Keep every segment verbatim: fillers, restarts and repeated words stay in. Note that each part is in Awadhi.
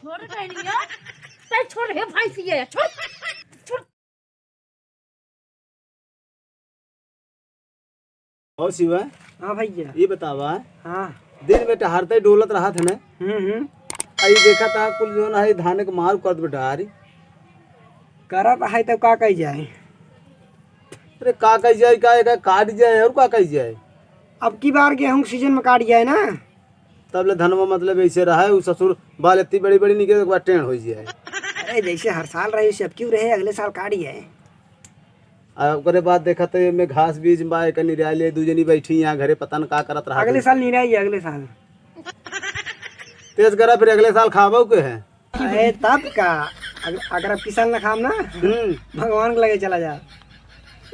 छोड़ दे नहीं है। तै छोड़, हे भैंसिया, छोड़, छोड़। ओ शिवा, हाँ भैया। ये बतावा, हाँ। दिन में टहरते डोलत रहत है ना? हम्म, हम्म। आ, ये देखा था कुल जौन है धान के मार करत बेटा, अरे। करत है तो का कही जाए? अरे का कही जाए, का एका काट जाए और का कही जाए? अब की बार गेहूं के सीजन में काट जाए ना। तब ले धनवा मतलब ऐसे रहा है, उ ससुर बाल इतनी बड़ी बड़ी निकले, एक बार टेढ़ हो जाए। अरे जैसे हर साल रहे, वैसे अब क्यों रहे, अगले साल काट जाए। आ ओकरे बाद देखा तो एमे घास बीज बा, एक निराई ले, दू जनी बैठी यहाँ घरे, पता न का करत रहा। अगले साल निराई है, अगले साल। तेज करा, फिर अगले साल खाबो के है। अरे तब का, अगर, अगर अब की साल ना खाम ना, हम्म। भगवान के लगे चला जा।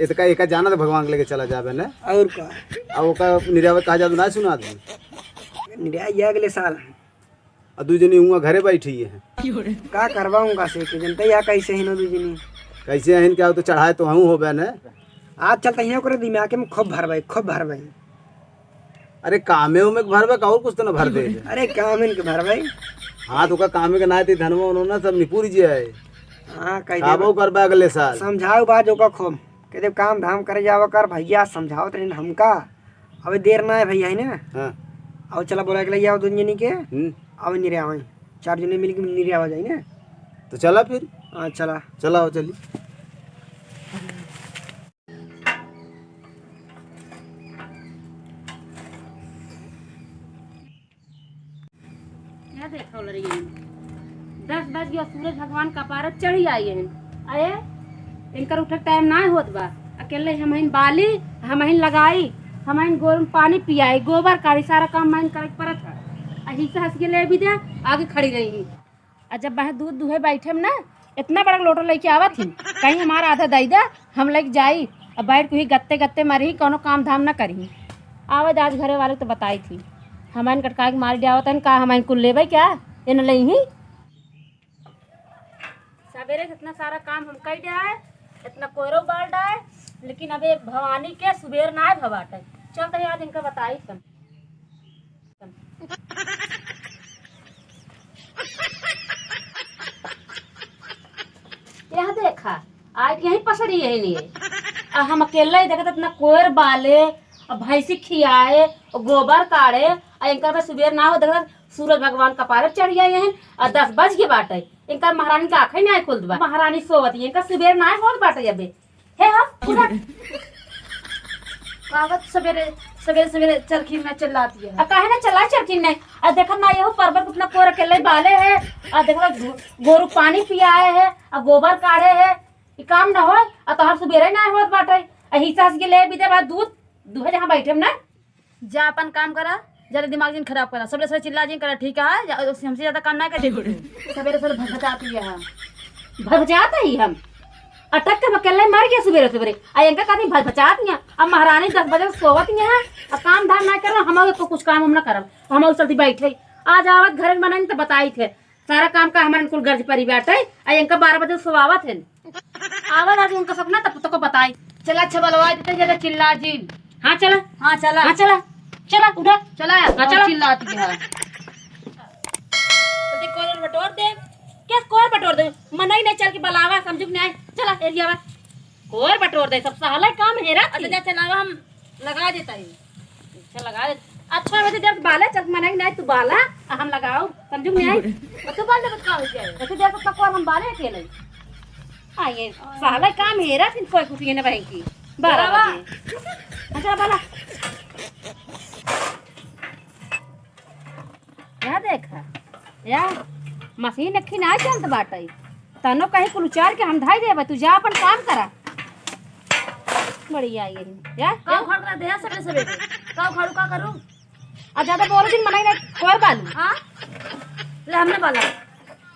इतका एका जाना तो भगवान के लगे चला जाबे ना। और का? अब ओका निरावे कहा जात ना सुना दे। निराई है अगले साल। आ दू जनी हुआ घरे बैठी है। का करबा उनका से के जनते या कैसे हिनो दू जनी? कैसे हिन क्या तो चढ़ाए तो हूँ होबे ने। आज चलते ही ओकरे दिमाग में खूब भरबे, खूब भरबे। अरे कामे उमे के भरबे का और कुछ तो ना भर दे। अरे काम इनके भरबे। हाँ तो का कामे के ना ती धनवा उन्होंने सब निपुर जे है। हाँ कह दे। काबो करबे अगले साल। समझाओ बात ओका खूब। कह दे काम धाम करे जावा कर भैया, समझाओ तनी हमका। अबे देर ना है भैया, है ना? हाँ। अब चला बोला के ले आओ दू जनी के। हम्म। अब नहीं रहे, चार जने मिल के नहीं रहे, आ जाए ना। तो चला फिर। हाँ, चला। चला, आओ, चली। क्या देखा लड़िया? दस बज गया, सूरज भगवान कपारे चढ़ी आई है। अरे, इनकर उठे टाइम ना होत बा। अकेले हमहिन बाली, हमहिन लगाई, हमहिन गोरू पानी पियाई, गोबर काढ़ी, सारा काम हमहिन करे के पड़त है। आ हिस्सा हंस के ले भी दे, आगे खड़ी रही। आ जब वह दूध दुहे बैठे में ना, इतना बड़ा लोटा लेके आवत ही, कहीं हमारा आधा दई दे, हम लेके जाई। अब बैठ के ही गत्ते गत्ते मरही, कोनो काम धाम ना करही। आवत आज घरे वाले तो बताई थी, हमन कटकाई के मार दियावत हन, का हमन कुल लेबै क्या? ये न लेही। सवेरे से इतना सारा काम हम कई दिया है, इतना कोयरो बाल डाए, लेकिन अबे भवानी के सुबेर ना भवाटे। चल तनी आज इनका बताई तन। यह देखा, आज यहीं पसरी यही नहीं है। आ हम अकेला ही देखत इतना कोयर बाले, और भैंसी खियाए, और गोबर काढ़े, और इनका में सुबेर ना हो देखत सूरज भगवान कपारे चढ़ गए हैं, और दस बज के बाटे। इनका महारानी का आँखें नहीं खुलत बा। महारानी सोवत ही, इनका सुबेर ना होत बाटे अबे। हे हो, उठा। कावत सवेरे, सवेरे, सवेरे चरखी में चिल्लाती है। आ काहे ना चला चरखी में? आ देखत ना, यहू परबर कितना कोर अकेले बाले है। आ देखत गो-, गोरू पानी पियाए है, आ गोबर काढ़े है। ई काम ना होय, आ तोहार सुबेरे ना होत बाटे। आ हिस्सा हंस के ले भी दे बा दूध, दूहे जहाँ बैठे ना। जा अपन काम करा, ज्यादा दिमाग जिन खराब करा, सबले सबले चिल्ला जिन करा, ठीक है? जा-, हमसे ज्यादा काम ना करे। सवेरे सवेरे भगभगाती है। भगभगात ही हम। अटक के हम अकेले मर गया सवेरे सवेरे। आ इनका कहती भगभगात नहीं है। अब महारानी दस बजे सोवत नहीं है। अब काम धाम ना करो, हम तो कुछ काम हम ना करब। हम उस चलती बैठे। आज आवत घर में बनाई तो बताई थे। सारा काम का हमारे कुल गर्ज परी बाटे, आ इनका बारह बजे सोवावत है। आवा दादी, उनका सपना तब तक बताई। चला, अच्छा, बलवा देते, ज्यादा चिल्ला जिन। हाँ, चला। हाँ, चला। हाँ, चला। चला, उठा। चला, हाँ, और चला। चिल्लाती है। तो देख, कोर बटोर दे। क्या कोर बटोर दे? मनई नहीं चल के बलावा, समझू कि नहीं? चला, एरिया में। कोर बटोर दे, सब सहला काम हेरा अच्छा, थी। जा चलावा, हम लगा देता है। अच्छा, लगा दे। अच्छा, वैसे जब बाला चल मनाई नहीं, तू बाला, आ हम लगाओ, समझू नहीं आई? और तू बाल देबत का हो जाए? वैसे जब तक हम बाले अकेले। आ, ये सहला काम हेरा थी, कोई कुछ ये ना बहन की। बारह बराबर। बजे। अच्छा, बाला। या देखा, या मशीन अखी ना चलत बाटे, तनो कहीं कुल उचार के हम धाई देबे, तू जा अपन काम करा। बढ़िया ये, या, का या? उखाड़ कर दे सवेरे सवेरे, का उखाड़ू, का करूँ? आ ज्यादा बोलो जिन, मनाई ना, कोर बालू। हाँ? ले, हमने बाला।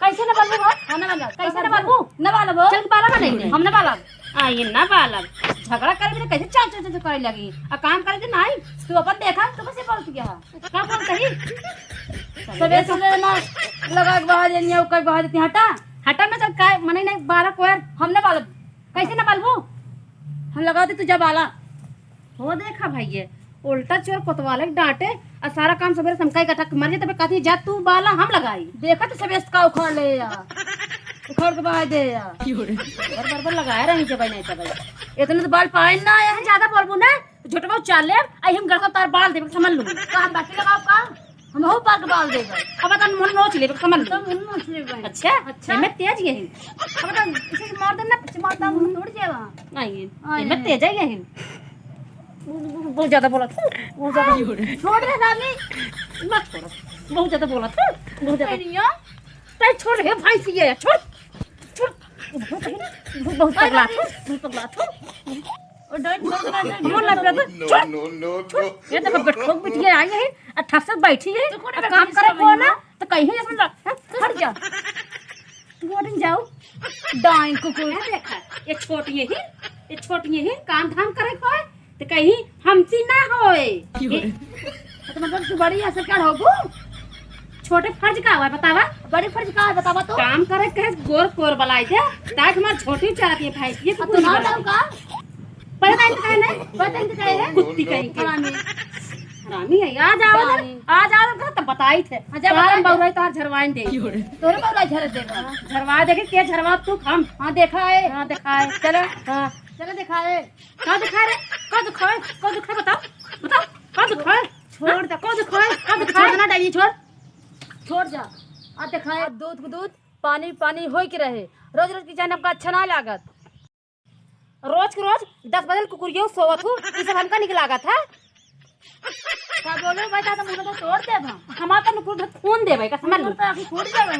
कैसे न बलबू हो? हम न बलब। कैसे न बलबू? न बलब। चल के बाला बनाई दे। हम न बलब। आ, ये न बलब। झगड़ा करे में तो कैसे चार चार चार करे लगी। आ काम करे तो नहीं। तू अपन देखा, तू कैसे बोलती है? का बोलत ही? सबे सबे ना लगा के बहा देनी है, कई बहा देती, हटा। हटा ना, चल, काय, मने नहीं, बाला कोयर। हम न बलब। कैसे न बलबू? हम लगा दे, तू जा बाला। हो देखा भैया, उल्टा चोर कोतवाले के डांटे, आ सारा काम सबेरे से हमका इकट्ठा मर जाए, तबे कहती, "जा तू बाला, हम लगाई।" देखा तो सबेरे से का उखाड़ ले या। उखाड़ के बाहर दे या। की हो रे? बर बर बर लगाए रही जब नहीं तब। इतने तो बाल पाए ना आया है, ज्यादा बोलबू ना, झोटवा उचार ले, आई हम गड़का तार बाल देबे, समझ लू। का हम बाकी लगाओ का? हम हो पार के बाल देबे। अब तन मुन नोच लेबे, समझ लू। तो मुन नोच लेबे। अच्छा? अच्छा। एमे तेज यही। अब तन इसे मार दे ना, इसे मार दे, मुन तोड़ जाएगा। नहीं, आए एमे हैं। तेज है यही। बहुत ज्यादा बोला था, बहुत ज्यादा। छोड़ रे रानी। मत छोड़, बहुत ज्यादा बोला था, बहुत ज्यादा। नहीं हो। तै छोड़ रे भाई, ये छोड़, छोड़। बहुत, बहुत, बहुत पगला था, बहुत पगला था। ओ, डर, डर, डर, डर, बोल ना, डर। छोड़, छोड़। ये तो बगट ठोक बिटिया आई है, आ ठप से बैठी है, तो कौन आ बैठी काम है करे सब को ना, यहाँ? तो कहीं इसमें लग-, हैं? हट जा। गोरिन जाऊ, डाइन कुकुर। क्या देखा? ये छोटी यही, ये छोटी यही काम धाम करे को है, तो कहीं हमसी ना होए। क्यों? ये, तो मतलब तू बड़ी असर कर होबू? छोटे फर्ज का हुआ है, बतावा? बड़ी फर्ज का है, बतावा तो? काम करे के है, गोर कोर बलाई दे, ताकि हमार छोटी चाहती है भैंस, ये अब कुकुर तो ना बलाई जाऊ दे। का? पहले टाइम पे कहे नहीं? पहले टाइम पे कहे है? कुत्ती कहीं के। हरामी। हरामी है, आ जाओ ना, डाइन। आ जाओ ना, तब बताई थे। हाँ, जा तार बताई हम दे। बउराई तार झरवाइन दे। क्यों रे? तोरे बउराई झरत देगा। हाँ, झरवा देखे, के झरवा तू हम। हाँ, देखा है। हाँ, देखा है। चलो। हाँ। चलो, देखा है। का देखा रे? का देखा है? का देखा है? बताओ, बताओ, का देखा है? छोड़ दे। का देखा है? का देखा है? छोड़ ना, डाइन, छोड़। छोड़ जा। आ देखा है, दूध को दूध, पानी पानी होई के रहे। रोज रोज की जान हमका अच्छा ना लागत। रोज के रोज दस बजे कुकुरियो सोवत हूँ, ई सब हमका निक लागत है। का बोलो भाई, दादा मुंह तो तोड़ दे हम। हमार तो नुकुर खून दे भाई, कसम मुंह लू। तो अभी फूट जावे।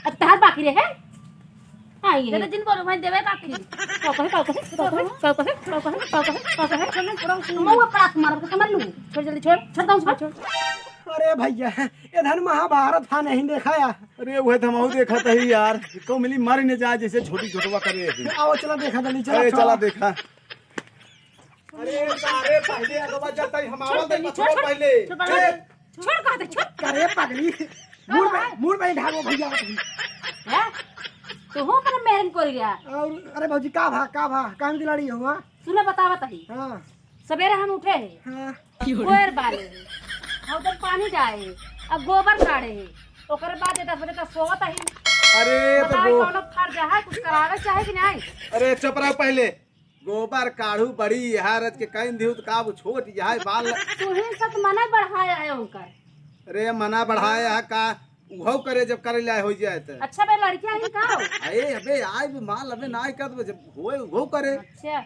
अब तार बाकी रहे। आई ये तो है। जिन बोलो भाई देवे बाकी। का कहे, का कहे, का कहे, का कहे, का कहे, का कहे, का कहे। चलो, थोड़ा सा हम वो पड़ा मारब, कसम लू। छोड़ जल्दी, छोड़। छोड़ दो, छोड़, छोड़। अरे भैया, इधर महाभारत था नहीं देखा यार। अरे वह तो हमहू देखा था ही यार, कौ मिली मर न जाए जैसे छोटी छोटवा करे है। आओ चला देखा जल्दी, चला, अरे चला। चला देखा। अरे सारे पहले अगवा जाता ही हम छोड़ आवत दे, है छोड़, पथरो छोड़, पहले। छोड़, छोड़, ए, छोड़, कहा थे, छोड़। अरे पगली, मूड़ पे, मूड़ पे ढालो भैया। हैं? तू हो पर मेरन कोरिया। और अरे भौजी का भा, का भा, काम की लड़ी हुआ? सुना बतावत ही। हाँ। सवेरे हम उठे हैं। हाँ। कोयर बाले है। हम उधर पानी डाले है। अब गोबर काढ़े है। ओकरे बाद ये दस बजे तक सोवत ही। अरे तो बताओ गो- कौनो फर्ज है, कुछ करावे चाहे कि नहीं? अरे चुप रहो पहले। गोबर काढ़ू बड़ी यहाँ रच के कहीं दिहू तो का वो छोट यहाँ बाल। तू ही सब मना बढ़ाया है उनकर। अरे मना बढ़ाया है का? उहो करे जब करे लाए हो जाए तो। अच्छा बे लड़कियां ही का हो? अरे अबे आए भी माल अबे ना कर जब होए उहो करे। अच्छा।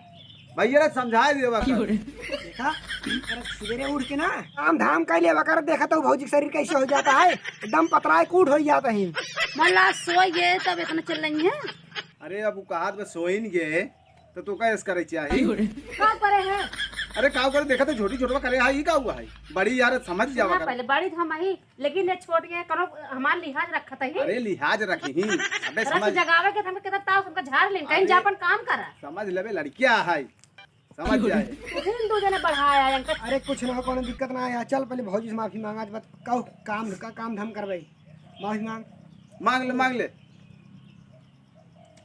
भैया रे समझाए देवा कर। देखा, अरे सवेरे उठ के ना काम धाम कर लेवा कर, देखा तो भौजी के शरीर कैसे हो जाता है, एकदम पतराए कूट हो जाता है। मला सोई गए तब इतना चल रही है। अरे अब वो कहा तो सोइन गए तो तू का ऐस करे चाहिए? का करे है? अरे का करे देखा तो छोटी छोटवा करे है, ई का हुआ है? बड़ी यार समझ जावा ना, कर। पहले बड़ी तो हम ही लेकिन ये छोट के करो हमार लिहाज रखत ही। अरे लिहाज रखी ही। अबे रस समझ। जगावे के हमें कितना ताव हमका झाड़ लें, कहीं अरे। जा अपन काम करा। समझ लेबे लड़किया है, समझ जाए। तू ही दो जने बढ़ाया है अंकल। अरे कुछ ना हो, कोनो दिक्कत ना है। चल पहले भौजी से माफी मांगा, आज बात कहू काम का काम धाम करवाई। माफी मांग। मांग ले, मांग ले।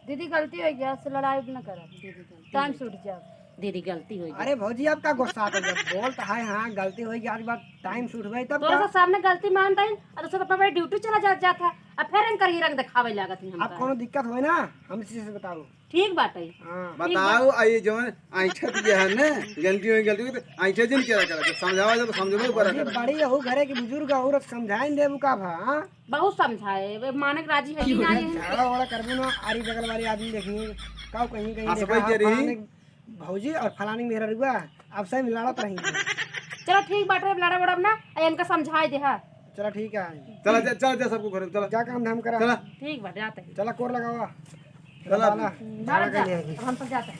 दीदी गलती हो गया, से लड़ाई न करब दीदी, गलती टाइम हो से उठ जाओ। दीदी गलती हो गई। अरे भौजी, अब का गुस्सा आता है? जब बोल तो है, हाँ, गलती हो गई, आज बात टाइम से उठबे तब तोरा का? सब सामने गलती मानता है, और दूसरा अपना भाई ड्यूटी चला जा, जाता है, अब फिर इनकर ही रंग दिखावे लागत है अब हमका। कोनो दिक्कत होए ना, हमसे से बताओ। ठीक बात है। हाँ। ठीक बताओ, बात। आ ये जवन ऐंठत जे है ना, गलती हुई, गलती हुई, तो ऐंठे जिन क्या करा, जब समझावा जब समझबो करा भौजी, करा। बड़ी रहू घरे की बुजुर्ग औरत समझाइन देबू का भा, हाँ? बहुत समझाए, वे मानक राजी है कि ना ये? झाड़ा वाड़ा करबू ना, आरी बगल वाले आदमी देखिए, काऊ कहीं कहीं हाँ, देखा, सब हाँ, कह रही। फलाने भौजी और फलानी मेहररुआ, अब सही में लड़त रही। चलो ठीक बाटे, अब लड़ा बड़ब ना, आ इनका समझाए दे, हाँ। चलो ठीक है। चला जा, चला जा सबको घर, चला। जा काम धाम करा। चला। ठीक बा, जाते हैं। चला कोर लगावा। चला। बाला, बाला जा, कर ले आएगी। अब हम सब जाते हैं।